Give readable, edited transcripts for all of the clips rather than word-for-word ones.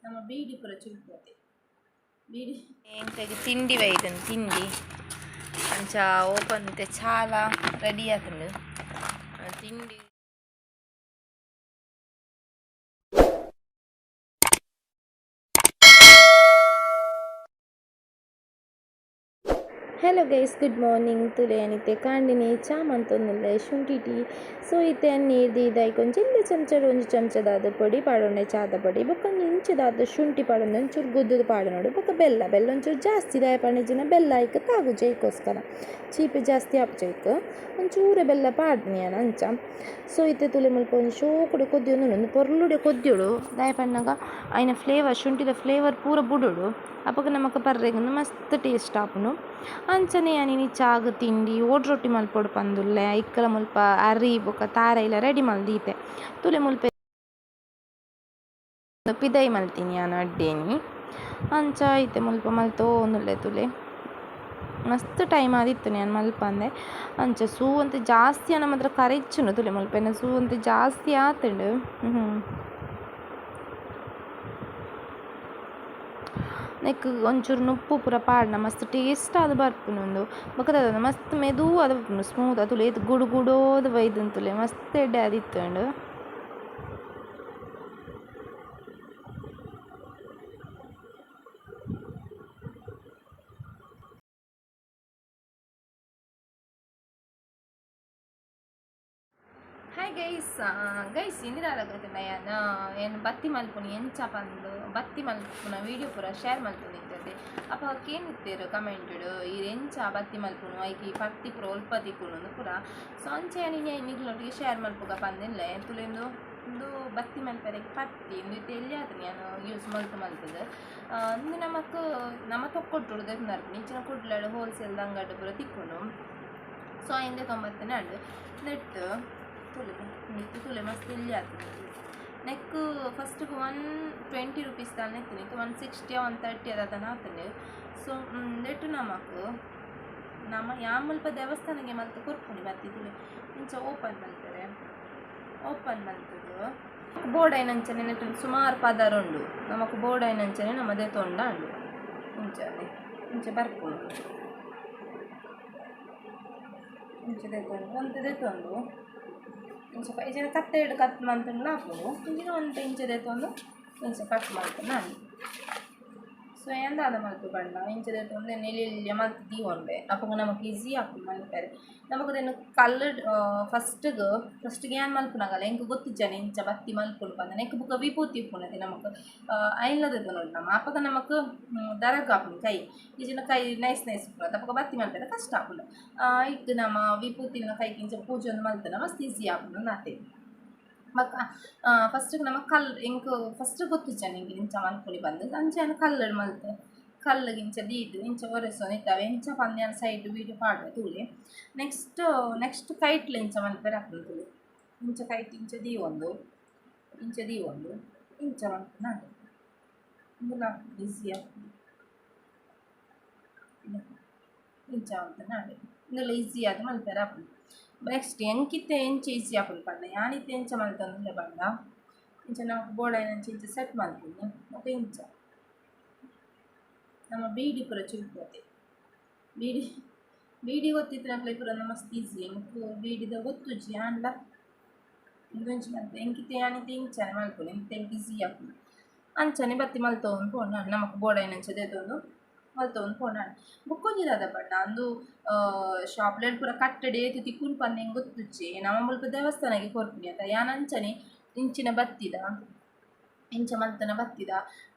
ನಮ್ಮ ಬೀಡಿ ಪೂರ ಚುರುಕುವತೆ ಬೀಡಿ. ಎಂಕ್ಲೆಗ್ ತಿಂಡಿ ಬೈದನ್ ತಿಂಡಿ. ಅಂಚ ಓಪನ್ ಇತ್ತೆ ಚಾಲ ರೆಡಿ ಆತುಂಡು ತಿಂಡಿ. Hello guys, good morning. ತೂಲೆ ಯಾನಿತ್ತೆ ಕಾಂಡಿನಿ ಚಾ ಮಂತೊಂದುಲ್ಲೆ, ಶುಂಠಿ ಟೀ. ಸೊ ಇತ್ತೆ ನೀರ್ ದೀದ್ ಐಕ್ ಒಂಜಿ ಎಲ್ಯ ಚಮಚಡ್ ಒಂಜಿ ಚಮಚದಾದ್ ಪೊಡಿ ಪಾಡೊಂಡೆ, ಚಾದ ಪೊಡಿ. ಬೊಕ್ಕ ಒಂಜಿ ಇಂಚದಾದ್ ಶುಂಠಿ ಪಾಡೊಂದು ಒಂಚೂರು ಗುದ್ದುದು ಪಾಡೊನೊಡು. ಬೊಕ್ಕ ಬೆಲ್ಲ, ಬೆಲ್ಲ ಒಂಚೂರು ಜಾಸ್ತಿ ದಾಯೆ ಪಂಡ ಬೆಲ್ಲ ಐಕ್ ತಾಗುಜಿ, ಐಕೋಸ್ಕರ ಚೀಪೆ ಜಾಸ್ತಿ ಆಪುಜಿ. ಐಕ್ ಒಂಚೂರು ಬೆಲ್ಲ ಪಾಡ್ದಿನಿ ಯಾನ್ ಅಂಚ. ಸೊ ಇತ್ತೆ ತೂಲೆ ಮುಲ್ಪ ಒಂಜಿ ಶೋಕುಡು ಕೊದ್ಯೊಂದುಂಡು. ಉಂದು ಪೊರ್ಲುಡೆ ಕೊದ್ಯೊಡು, ದಾಯೆ ಪನ್ನಗ ಐನ ಫ್ಲೇವರ್, ಶುಂಠಿದ ಫ್ಲೇವರ್ ಪೂರ ಬುಡೊಡು. ಅಪಗ ನಮಕ್ ಪರ್ರೆಗ್ ಮಸ್ತ್ ಟೇಸ್ಟ್ ಆಪುಂಡು. ಅಂಚನೆ ಯಾನ್ ಇನಿ ಚಾಗ್ ತಿಂಡಿ ಓಡ್ ರೊಟ್ಟಿ ಮಲ್ಪೊಡು ಪಂದುಲ್ಲೆ. ಐಕಲ ಮುಲ್ಪ ಅರಿ ಬೊಕ ತಾರಾಯಿಲ ರೆಡಿ ಮಲ್ದೀತೆ. ತೂಲೆ ಮುಲ್ಪ ಪಿದಯಿ ಮಲ್ತಿನಿ ಯಾನ್ ಅಡ್ಡೇನಿ. ಅಂಚ ಇತ್ತೆ ಮುಲ್ಪ ಮಲ್ತೊಂದುಲ್ಲೆ ತೂಲೆ. ಮಸ್ತ್ ಟೈಮ್ ಆದಿತ್ತುಂಡು ಯಾನ್ ಮಲ್ಪಂದೆ. ಅಂಚ ಸೂ ಒಂತೆ ಜಾಸ್ತಿ ಆಂಡ ಮಾತ್ರ ಕರಿಚುಂಡು. ತೂಲೆ ಮುಲ್ಪ ಎನ್ನ ಸೂ ಒಂತೆ ಜಾಸ್ತಿ ಆತುಂಡು. ನೆಕ್ಕ್ ಒಂಚೂರು ನುಪ್ಪು ಪೂರ ಪಾಡ್ಂಡ ಮಸ್ತ್ ಟೇಸ್ಟ್ ಆದ್ ಬರ್ಪುಂಡು ಉಂದು. ಬೊಕ ದಾದ ಮಸ್ತ್ ಮೆದು ಆದ್ ಬರ್ಪುಂಡು, ಸ್ಮೂತ್. ತೂಲೆ ಏತ್ ಗುಡು ಗುಡೋದು ಬೈದುಂಡು ತೂಲೆ, ಮಸ್ತ್ ಎಡ್ಡೆ ಆದಿತ್ತುಂಡು. ಹಾಯ್ ಗೈಸ್, ಗೈಸ್, ಇಂದಿರಾದ ಗೊತ್ತಿಲ್ಲ, ಯಾನ್ ಏನ್ ಬತ್ತಿ ಮಲ್ಪುನಿ ಎಂಚ ಪಂದ್ ಬತ್ತಿ ಮಲ್ಪುನ ವೀಡಿಯೋ ಪೂರ ಶೇರ್ ಮಲ್ತೊಂದಿತ್ತೆ. ಅಪಗ ಕೇಂದಿತ್ತೆರ್ ಕಮೆಂಟ್ಡ್, ಈರ್ ಎಂಚ ಬತ್ತಿ ಮಲ್ಪುನು, ಐಕ್ ಈ ಪತ್ತಿ ಪೂರ ಒಲ್ಪ ತಿಕ್ಕುಂಡು ಪೂರ. ಸೊ ಅಂಚ ಯಾನ್ ಇನಿ ನಿಕ್ಲೆನೊಟ್ಟಿಗೆ ಶೇರ್ ಮಲ್ಪುಗ ಪಂದಿಲ್ಲೆ. ತೂಲೆ ಉಂದು ಉಂದು ಬತ್ತಿ ಮಲ್ಪೆರೆಗ್ ಪತ್ತಿ. ಉಂದು ಇತ್ತೆ ಎಲ್ಯ ಆತುಂಡು ಯಾನ್ ಯೂಸ್ ಮಲ್ತ್ ಮಲ್ತುದು. ಉಂದು ನಮಕ್ ನಮ ತೊಕ್ಕೊಟ್ಟುಡು ದೆತ್ತೊಂದು ಇಂಚಿನ ಕುಡ್ಲಡ್ ಹೋಲ್ಸೇಲ್ ಅಂಗಡಿ ಪೂರ ತಿಕ್ಕುಂಡು. ಸೊ ಐನ್ ದೆತೊಂಬತ್ತಿನ ನೆಟ್ ತೂಲೆ ಮಿತ್ತ್ ತೂಲೆ, ಮಸ್ತ್ ಎಲ್ಯ ಆತುಂಡು. ನೆಕ್ಕ್ ಫಸ್ಟ್ಗೆ 120 ರುಪೀಸ್ ದಾನೆ ಇತ್ತು, ಇತ್ತೆ 160, 130 ದಾದನ ಆತುಂಡು. ಸೊ ನೆಟ್ ನಮಕ್ ನಮ ಯಾನ್ ಮುಲ್ಪ ದೇವಸ್ಥಾನಗೆ ಮಲ್ತ್ ಕೊರ್ಪುನಿ ಬತ್ತಿ. ತೂಲೆ, ಇಂಚ ಓಪನ್ ಮಲ್ಪೆರೆ. ಓಪನ್ ಮಲ್ತುದು ಬೋಡಾಯಿನಂಚನೆ ನೆಟ್ ಸುಮಾರು ಪದರ ಉಂಡು. ನಮಕ್ ಬೋಡಾಯಿನಂಚನೆ ನಮ ದೆತೊಂಡ ಉಂಡು. ಇಂಚನೆ ಇಂಚ ಬರ್ಪುಂಡು. ಇಂಚ ದೆತೊಂಡು ಒಂತೆ ದೆತೊಂಡು ಇಂಚ ಇಂಚಿನ ಕತ್ತೆಡ್ ಕಟ್ ಮಂತುಂಡಲ ಆಪುಂಡು. ಇಂಚಿನ ಒಂತೆ ಇಂಚ ದೆತೊಂದು ಇಂಚ ಕಟ್ ಮಲ್ತ್ಂಡ ಆಂಡ್. ಸೊ ಯಾನ್ ದಾದ ಮಲ್ಪು ಪಂಡ, ಇಂಚ ದೆತೊಂದು ಎಲ್ಯ ಎಲ್ಯ ಮಲ್ತ್ ದೀವೊಂಡೆ. ಅಪಗ ನಮಕ್ ಈಸಿ ಆಪುಂಡು ಮಲ್ಪೆರೆ. ನಮಕ್ ಅದೇನು ಕಲ್ಲ್ ಫಸ್ಟ್ಗ್ ಫಸ್ಟ್ಗೆ ಯಾನ್ ಮಲ್ಪುನಗಲ ಎಂಕ್ ಗೊತ್ತಿಜ್ಜಾನೆ ಇಂಚ ಬತ್ತಿ ಮಲ್ಪುನು ಪಂದ್. ನೆಕ್ಕ್ ಬುಕ್ಕ ವಿಭೂತಿ ಉಪ್ಪುನತೆ ನಮಕ್, ಐನ್ಲ ದೆತೊನೊಡು ನಮ. ಅಪಗ ನಮಕ್ ದರಗ್ ಆಪುಂಡು ಕೈ. ಇಜ್ಜಿಂಡ ಕೈ ನೈಸ್ ನೈಸ್ ಉಪ್ಪುನತೆ, ಅಪಗ ಬತ್ತಿ ಮಲ್ಪೆರೆ ಕಷ್ಟ ಆಪುಂಡು. ಐಕ್ ನಮ ವಿಭೂತಿನ ಕೈಕ್ ಇಂಚ ಪೂಜೊಂದು ಮಲ್ತ್ಂಡ ಮಸ್ತ್ ಈಸಿ ಆಪುಂಡು ಆತೆ. ಬೊಕ್ಕ ಫಸ್ಟ್ಗೆ ನಮ ಕಲ್ಲ್, ಎಂಕ್ ಫಸ್ಟ್ ಗೊತ್ತಿಜ್ಜಾನೆ ಎಂಕ್ ಇಂಚ ಮಲ್ಪೊಲಿ ಪಂದ್. ಅಂಚ ಯಾನ್ ಕಲ್ಲ್ ಮಲ್ತೆ. ಕಲ್ಲ್ಗ್ ಇಂಚ ದೀದ್ ಇಂಚ ಒರೆಸೊಂದು ಇತ್ತೆ ಅವು ಎಂಚ ಪಂದ್ ಯಾನ್ ಸೈಡ್ ವೀಡಿಯೋ ಪಾಡ್ವೆ ತೂಲೆ. ನೆಕ್ಸ್ಟ್ ನೆಕ್ಸ್ಟ್ ಕೈಟ್ಲ ಇಂಚ ಮಲ್ಪೆರೆ ಆಪುಂಡು ತೂಲೆ. ಇಂಚ ಕೈಟ್ ಇಂಚ ದೀವೊಂದು ಇಂಚ ದೀವೊಂದು ಇಂಚ ಮಲ್ಪುನ. ಉಂದುಲ ಈಸಿ ಆಪುಂಡು. ಇಂಚ ಮಲ್ತ್ಂಡ ಆಂಡ್. ಉಂದುಲ ಈಸಿ ಆದ್ ಮಲ್ಪೆರೆ ಆಪುಂಡು. ನೆಕ್ಸ್ಟ್ ಎಂಕಿತ್ತೆ ಎಂಚ ಈಸಿ ಆಪುಂಡು ಪಂಡ, ಯಾನಿತ್ತೆ ಎಂಚ ಮಲ್ತೊಂದುಲ್ಲೆ ಪಂಡ, ಇಂಚ ನಮಕ್ ಬೋಡಾಯಿನಂಚ ಇಂಚ ಸೆಟ್ ಮಲ್ಪುನಿ. ಬೊಕ ಇಂಚ ನಮ್ಮ ಬೀಡಿ ಪೂರ ಚುರುಕುವತೆ ಬೀಡಿ. ಬೀಡಿ ಗೊತ್ತಿತ್ತಿನಕ್ಲೆಗ್ ಪೂರ ಮಸ್ತ್ ಈಸಿ. ಎಂಕ್ ಬೀಡಿದ ಗೊತ್ತುಜ್ಜಿ, ಆಂಡ ಉಂದೊಂಜಿ ಮಲ್ತೆ. ಎಂಕಿತ್ತೆ ಯಾನಿತ್ತೆ ಇಂಚನೆ ಮಲ್ಪುನಿ, ಇತ್ತೆ ಎಂಕ್ ಈಸಿ ಆಪುಂಡು. ಅಂಚನೆ ಬತ್ತಿ ಮಲ್ತೊಂದು ಪೋಂಡ ನಮಕ್ ಬೋಡಾಯಿನಂಚ ದೆತೊಂದು ಮಲ್ತೊಂದು ಪೋಂಡ. ಬೊಕ್ಕೊಂಜಿ ದಾದ ಪಂಡ, ಅಂದು ಶಾಪ್ಲೆಡ್ ಪೂರ ಕಟ್ಟೆಡ್ ಏತ್ ತಿಕ್ಕುಂಡು ಪಂದ್ ಎಂಕ್ ಗೊತ್ತುಜ್ಜಿ. ನಮ ಮುಲ್ಪ ದೇವಸ್ಥಾನಗೆ ಕೊರ್ಪಿನಿ ಅತ. ಯಾನ್ ಅಂಚನೆ ಇಂಚಿನ ಬತ್ತಿದ, ಇಂಚ ಮಲ್ತನ ಬತ್ತಿದ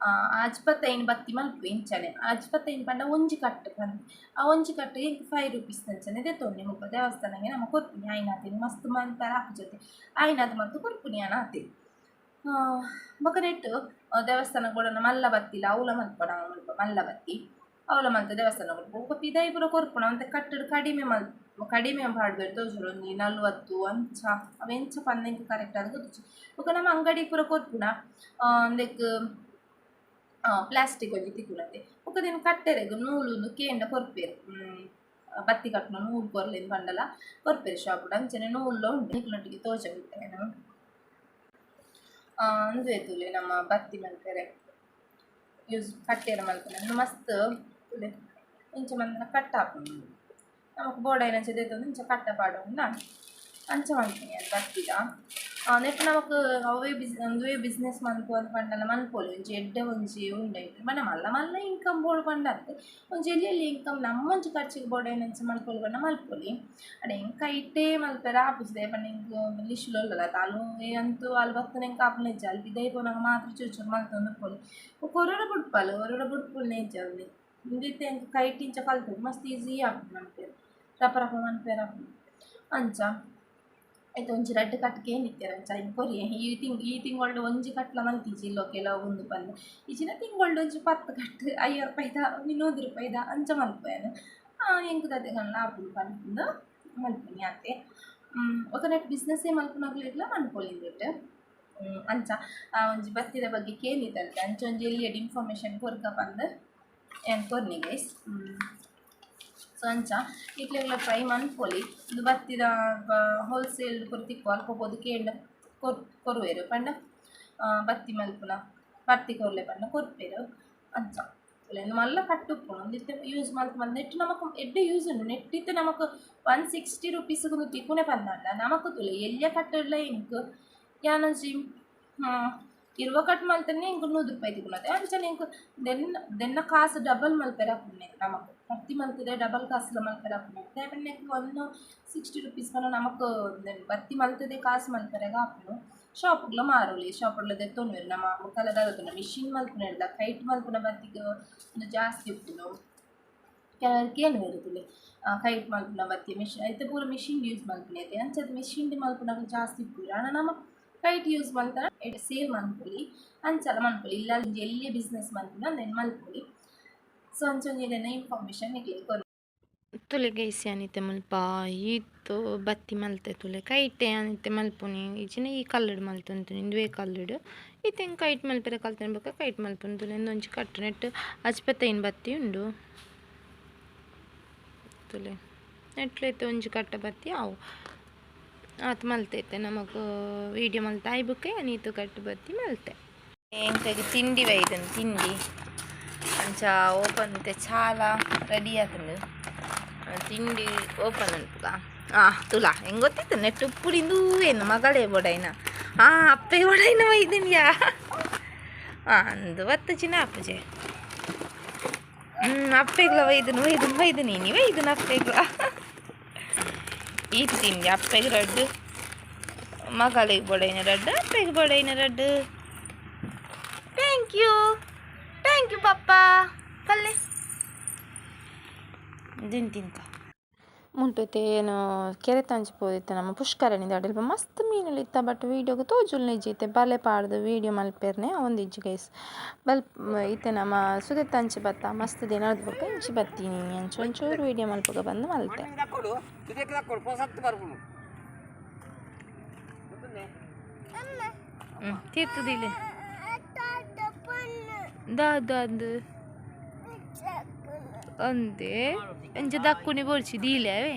ಅಜ್ಪತ್ತೈನ್ ಬತ್ತಿ ಮಲ್ಪುವೆ ಇಂಚನೆ. ಅಜ್ಪತ್ತೈನ್ ಪಂಡ ಒಂಜಿ ಕಟ್ಟ್ ಪಂದ್. ಆ ಒಂಜಿ ಕಟ್ಟ್ ಎಂಕ್ 5 ರುಪೀಸ್ ಅಂಚನೆ ದೆತೊನ್ನೆ. ಮುಲ್ಪ ದೇವಸ್ಥಾನಗೆ ನಮ ಕೊರ್ಪಿನಿ ಆಯಿನಾತ್. ಮಸ್ತ್ ಮಲ್ಪೆರೆ ಆಪುಜತೆ, ಆಯಿನಾತ್ ಮಲ್ತ್ ಕೊರ್ಪಿನಿ ಯಾನ್ ಆತೆ. ಬೊಕ ನೆಟ್ಟ್ ದೇವಸ್ಥಾನಗ್ ಬೋಡಾಯಿನ ಮಲ್ಲ ಬತ್ತಿಲ ಅವ್ಲ ಮಲ್ಪುವ ನಮ ಮುಲ್ಪ. ಮಲ್ಲ ಬತ್ತಿ ಅವ್ಲ ಮಲ್ತ್ ದೇವಸ್ಥಾನ ಕೊರ್ಪು. ಬೊಕ ಪಿದಾಯಿ ಪೂರ ಕೊರ್ಪುನ ಒಂತೆ ಕಟ್ಟಡ್ ಕಡಿಮೆ ಮಲ್ ಕಡಿಮೆ ಪಾಡ್ಬೆರ್ ತೋಜೊಡು, ಒಂಜಿ 40 ಅಂಚ. ಅವು ಎಂಚ ಪಂದ್ ಎಂಕ್ ಕರೆಕ್ಟ್ ಆದ್ ಗೊತ್ತುಜ್ಜಿ. ಬೊಕ ನಮ ಅಂಗಡಿ ಪೂರ ಕೊರ್ಪುನ ಉಂದೆಕ್ ಪ್ಲಾಸ್ಟಿಕ್ ಒಂಜಿ ತಿಕ್ಕುನತೆ. ಬೊಕ ಅವೆನ್ ಕಟ್ಟೆರೆಗ್ ನೂಲು ಕೇಂಡ ಕೊರ್ಪೆರ್. ಬತ್ತಿ ಕಟ್ಟುನ ನೂಲು ಕೊರ್ಲೆ ಪಂಡಲ ಕೊರ್ಪೆರ್ ಶಾಪ್. ಅಂಚನೆ ನೂಲ್ಲ ಉಂಡು, ನಿಕ್ಲೆನೊಟ್ಟಿಗೆ ತೋಜಾವೆ ಯಾನ್. ಉಂದುವೆ ತೂಲೆ ನಮ್ಮ ಬತ್ತಿ ಮಲ್ಪೆರೆ. ಯೂಸ್ ಕಟ್ಟೆರ ಮಲ್ಪುನ ಮಸ್ತ್ ಇಂಚ ಮಂದನ ಕಟ್ಟ ಆಪುಂಡು ನಮಕ್ ಬೋಡಾಯಿನಂಚ ದೆತ್ತೊಂದು ಇಂಚ ಕಟ್ಟ ಪಾಡೊಂದು ಅಂಚ ಮಲ್ಪುನಿ ಯಾನ್ ಬತ್ತಿದ ನೆಟ್ ನಮಕ್ ಅವೇ ಉಂದುವೇ ಬಿಸ್ನೆಸ್ ಮನ್ಪು ಅಂದ್ ಪಂಡಲ ಮನ್ಪೊಲಿ ಒಂಜಿ ಎಡ್ಡೆ ಒಂಜಿ ಉಂಡು ಪಂಡ ಮಲ್ಲ ಮಲ್ಲ ಇನ್ಕಮ್ ಬೋಡು ಪಂಡತ್ತೆ ಒಂಜಿ ಎಲ್ಯ ಎಲ್ಯ ಇನ್ಕಮ್ ನಮ್ಮೊಂಜಿ ಖರ್ಚಿಗೆ ಬೋಡಾಯಿನಂಚ ಮನ್ಪೊಲಿ ಪಂಡ ಮಲ್ಪೊಲಿ ಅಡೆ ಎಂಕ್ ಐಟೇ ಮಲ್ಪೆರೆ ಆಪುಜಿ ದಾಯೆ ಪಂಡ ಎಂಕ್ ಲಿಶುಲ ಉಲ್ಲಲ ಅಲು ಅಂತೂ ಅಲ್ ಬತ್ತುನ ಎಂಕ್ ಆಪುನ ಇಜ್ಜಿ ಅಲ್ ಪಿದಯಿ ಪೋನಗ ಮಾತ್ರ ಚೂರು ಚೂರು ಮಲ್ತೊಂದು ಉಪ್ಪೊಲಿ ಬೊಕ ಒರೊರ ಬುಡ್ಪಲ್ ಒರೊರ ಬುಡ್ಪುಲ್ನ ಇಜ್ಜಿ ಅವ್ಲು ಉಂದಿತ್ತೆ ಎಂಕ್ ಕೈಟ್ ಇಂಚ ಕಲ್ತೊಡು ಮಸ್ತ್ ಈಸಿ ಆಪುಂಡು ಮನ್ಪೆರೆ ರಪ ರಪ ಮನ್ಪೆರೆ ಆಪುಂಡು ಅಂಚ ಐತ ಒಂಜಿ ರಡ್ಡ್ ಕಟ್ಟ್ ಕೇಂದಿತ್ತೆರ್ ಅಂಚ ಐನ್ ಕೊರಿಯೆ ಈ ತಿಂಗ್ ಈ ತಿಂಗೊಳ್ಡು ಒಂಜಿ ಕಟ್ಲ ಮಲ್ತಿಜಿ ಇಲ್ಲೋ ಉಂದು ಪಂದ್ ಇಜಿನ ತಿಂಗೊಳ್ಡು ಒಂಜಿ 10 ಕಟ್ಟ್ 50 ರೂಪಾಯಿದ 100 ರೂಪಾಯಿದ ಅಂಚ ಮಲ್ಪುವೆನ್ ಎಂಕ್ ದಾದೆಗನ್ಲ ಆಪುಂಡು ಪಂದ್ ಮಲ್ಪುನಿ ಆತೆ ಬೊಕ ನೆಟ್ ಬಿಸ್ನೆಸ್ಸೇ ಮಲ್ಪುನಕ್ಲೆಗ್ಲ ಮನ್ಪೊಲಿ ಇಂದೆಟ್ ಅಂಚ ಆ ಒಂಜಿ ಬತ್ತಿದ ಬಗ್ಗೆ ಕೇಂದಿತ್ತಲ್ತೆ ಅಂಚ ಒಂಜಿ ಎಲ್ಯಡ್ ಇನ್ಫಾರ್ಮೇಷನ್ ಕೊರ್ಕ ಪಂದ್ ಯಾನ್ ಕೊರ್ನಿ ಗೈಸ್. ಸೊ ಅಂಚ ನಿಕ್ಲೆಗ್ಲ ಟ್ರೈ ಮನ್ಪೊಲಿ ಉಂದು ಬತ್ತಿದ ಹೋಲ್ಸೇಲ್ ಪೂರ ತಿಕ್ಕು ಅಲ್ಪ ಪೋದು ಕೇಂಡ ಕೊರುವೆರ್ ಪಂಡ ಬತ್ತಿ ಮಲ್ಪುನ ಬತ್ತಿ ಕೊರ್ಲೆ ಪಂಡ ಕೊರ್ಪೆರ್ ಅಂಚ ಮಲ್ಲ ಕಟ್ಟ್ ಉಪ್ಪುಂಡು ಉಂದು ಇತ್ತೆ ಯೂಸ್ ಮಲ್ತ್ ಮಲ್ತ್ ನೆಟ್ ನಮಕ್ ಎಡ್ಡೆ ಯೂಸ್ ಉಂಡು ನೆಟ್ ಇತ್ತೆ ನಮಕ್ 160 ರುಪೀಸ್ ಉಂದು ತಿಕ್ಕುನೆ ಪಂದಾಂಡ ನಮಕ್ ತೂಲೆ ಎಲ್ಯ ಕಟ್ಟಡ್ಲ ಎಂಕ್ ಯಾನೊಂಜಿ 20 ಕಟ್ ಮಲ್ತನೆ ಎಂಕ್ 100 ರೂಪಾಯಿ ತಿಕ್ಕುನತೆ ಅಂಚನೆ ಎಂಕ್ ದೆನ್ನ ದೆನ್ನ ಕಾಸು ಡಬಲ್ ಮಲ್ಪೆರೆ ಆಪುಂಡು ನಮಕ್ ಪತ್ತಿ ಮಲ್ತದೆ ಡಬಲ್ ಕಾಸುಲ ಮಲ್ಪೆರೆ ಆಪುಂಡು ದಾಯೆ ಪಂಡ ನೆಕ್ 160 ರುಪೀಸ್ ಪಂಡ ನಮಕ್ ಬತ್ತಿ ಮಲ್ತದೆ ಕಾಸು ಮಲ್ಪೆರೆಗ್ ಆಪುಂಡು ಶಾಪುಗ್ಲ ಮಾರೊಲಿ ಶಾಪುಡ್ಲ ದೆತ್ತೊನುವೆರ್ ನಮ ಮುಕಲ ದಾದ ಮಿಷಿನ್ ಮಲ್ಪುನೆಡ್ದ ಕೈಟ್ ಮಲ್ಪುನ ಬತ್ತಿಗ್ ಉಂದು ಜಾಸ್ತಿ ಉಪ್ಪುಂಡು ಕೆಲವೆರ್ ಕೇನುವೆರ್ ತೂಲೆ ಕೈಟ್ ಮಲ್ಪುನ ಬತ್ತಿ ಮಿಷಿನ್ ಐತ ಪೂರ ಮಿಷಿನ್ ಯೂಸ್ ಮಲ್ಪುನೈತೆ ಅಂಚಾದ್ ಮಿಷಿನ್ ಮಲ್ಪುನಗ ಜಾಸ್ತಿ ಇಪ್ಪುಜಿ ಆಂಡ ನಮ ಕೈಟ್ ಯೂಸ್ ಮಲ್ತನ ಸೇಲ್ ಮನ್ಪೊಲಿ ಅಂಚಲ ಮನ್ಪೊಲಿ ಇಲ್ಲ ಒಂಜಿ ಎಲ್ಯ ಬಿಸ್ನೆಸ್ ಮನ್ಪುನ ಅಂದೆನ್ ಮನ್ಪೊಲಿ. ಸೊ ಅಂಚ ಒಂಜಿ ಎನ್ನ ಇನ್ಫಾರ್ಮೇಷನ್ ನಿಕ್ಲೆಗ್ ಕೊರ್ನೆ. ತೂಲೆ ಗೈಸ್ ಯಾನ್ ಇತ್ತೆ ಮುಲ್ಪ ಈತ್ ಬತ್ತಿ ಮಲ್ತೆ ತೂಲೆ ಕೈಟೆ ಯಾನ್ ಇತ್ತೆ ಮಲ್ಪುನಿ ಇಜ್ಜಿಂಡ ಈ ಕಲ್ಲುಡು ಮಲ್ತೊಂತುನಿ ಇಂದುವೇ ಕಲ್ಲುಡು ಇತ್ತೆ ಎಂಕ್ ಕೈಟ್ ಮಲ್ಪೆರೆ ಕಲ್ತುನಿ ಬೊಕ ಕೈಟ್ ಮಲ್ಪುನಿ ತೂಲೆ ಉಂದೊಂಜಿ ಕಟ್ಟು ನೆಟ್ಟ್ ಅಜ್ಪತ್ತೈನ್ ಬತ್ತಿ ಉಂಡು ತೂಲೆ ನೆಟ್ಲ ಇತ್ತೆ ಒಂಜಿ ಕಟ್ಟ ಬತ್ತಿ ಆವು ಆತ್ ಮಲ್ತೆ ಇತ್ತೆ ನಮಕ್ ವೀಡಿಯೋ ಮಲ್ತ ಆಯಿ ಬೊಕ ಯಾನ್ ಈತ್ ಕಟ್ಟು ಬತ್ತಿ ಮಲ್ತೆ. ಎಂಕಗ್ ತಿಂಡಿ ಬೈದನ್ ತಿಂಡಿ ಅಂಚ ಓಪನ್ ಇತ್ತೆ ಚಾಲ ರೆಡಿ ಆತುಂಡು ತಿಂಡಿ ಓಪನ್ ಅನ್ಪುಗ ತುಲಾ ಎಂಗ್ ಗೊತ್ತಿತ್ತು ನೆಟ್ ಉಪ್ಪುಡಿಂದು ಏನು ಮಗಳೇ ಬೋಡೈನ ಅಪ್ಪೆ ಬೋಡೈನ ಬೈದೆನ್ಯಾ ಅಂದು ಬತ್ತುಜಿನ ಆಪುಜೆ ಅಪ್ಪೆಗ್ಲ ಒಯ್ದನು ಒಯ್ದನು ಒಯ್ದನು ಇನಿ ಒಯ್ದನು ಅಪ್ಪೆಗ್ಲ ಈತ್ ತಿಂಡಿ ಅಪ್ಪೆಗ್ ರಡ್ಡ್ ಮಗಳಿಗೆ ಬೋಡೈನ ರಡ್ಡ್ ಅಪ್ಪೆಗ್ ಬೋಡೈನ ರಡ್ಡ್. Thank you thank you papa ಪಲ್ಲೆ ತಿಂಕ ಮುಲ್ಪೈತೆ ಏನು ಕೆರೆ ತಂಚಿ ಪೋದಿತ್ತೆ ನಮ್ಮ ಪುಷ್ಕರಣಿ ದಾಡೆಲ್ಪ ಮಸ್ತ್ ಮೀನುಲು ಇತ್ತ ಬಟ್ ವೀಡಿಯೋಗ್ ತೋಜುಲ್ನ ಇಜ್ಜಿ ಇತ್ತೆ ಬಲೆ ಪಾಡ್ದು ವೀಡಿಯೋ ಮಲ್ಪೆರ್ನೆ ಅವೊಂದಿಜ್ಜಿ ಗೈಸ್ ಬಲ್ ಇತ್ತೆ ನಮ್ಮ ಸುದೆತ್ತಂಚಿ ಬತ್ತ ಮಸ್ತ್ ದಿನ ಆದ್ ಬೊಕ ಇಂಚಿ ಬತ್ತೀನಿ ಅಂಚ ಒಂಚೂರು ವೀಡಿಯೋ ಮಲ್ಪುಗ ಬಂದು ಮಲ್ತೆ. ತೀರ್ತದಿಲ್ಲ ದಾದ ಅಂದೆ ಅಂಚ ದಕ್ಕುನಿ ಬೊರ್ಚಿ ದೀಲೆ ಅವೇ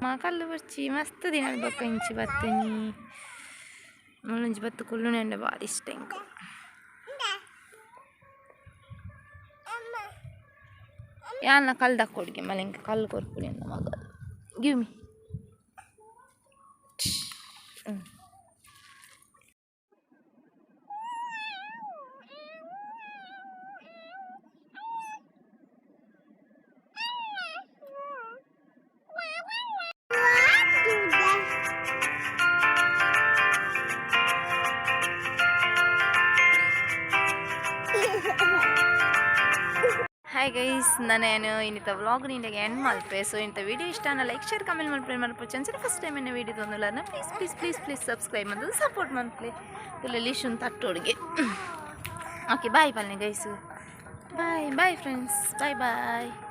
ಮಾ ಕಲ್ಲು ಬೊರ್ಚಿ ಮಸ್ತ್ ದಿನ ಬೊಕ ಇಂಚಿ ಬತ್ತೀನಿ ಮುಲ್ಲೊಂಜಿ ಬತ್ತು ಕುಲ್ಲುನೆ ಅಂಡ ಬಾರಿ ಇಷ್ಟ ಎಂಕ್. ಯಾನ್ನ ಕಲ್ಲು ದಕ್ಕೊಡ್ಗೆ ಮಲೆ ಎಂಕ್ ಕಲ್ಲು ಕೊರ್ಪುನಿ ಅಂದ ಮಗ ಗಿವ್ ಮೀ. ಹಾಯ್ ಗೈಸ್ ನಾನು ಇನ್ನಿತ ವ್ಲಾಗ್ ನಿಂಗೆ ಎಂಡ್ ಮಲ್ಪೆ. ಸೊ ಇಂಥ ವೀಡಿಯೋ ಇಷ್ಟ ಲೈಕ್ ಶೇರ್ ಕಮೆಂಟ್ ಮಲ್ಪೆ ಮಲ್ಪೆ ಚಂಚನ ಫಸ್ಟ್ ಟೈಮ್ ಎನ್ನ ವೀಡಿಯೋ ತೊಂದಲ್ಲ please please please please subscribe ಮತ್ತು ಸಪೋರ್ಟ್ ಮಲ್ಪೆ ತುಲೆ ಲಿಶುನ್ ತಟ್ಟೋಡಿಗೆ. ಓಕೆ ಬಾಯ್ ಪಲ್ನೆ guys, bye bye friends, bye bye.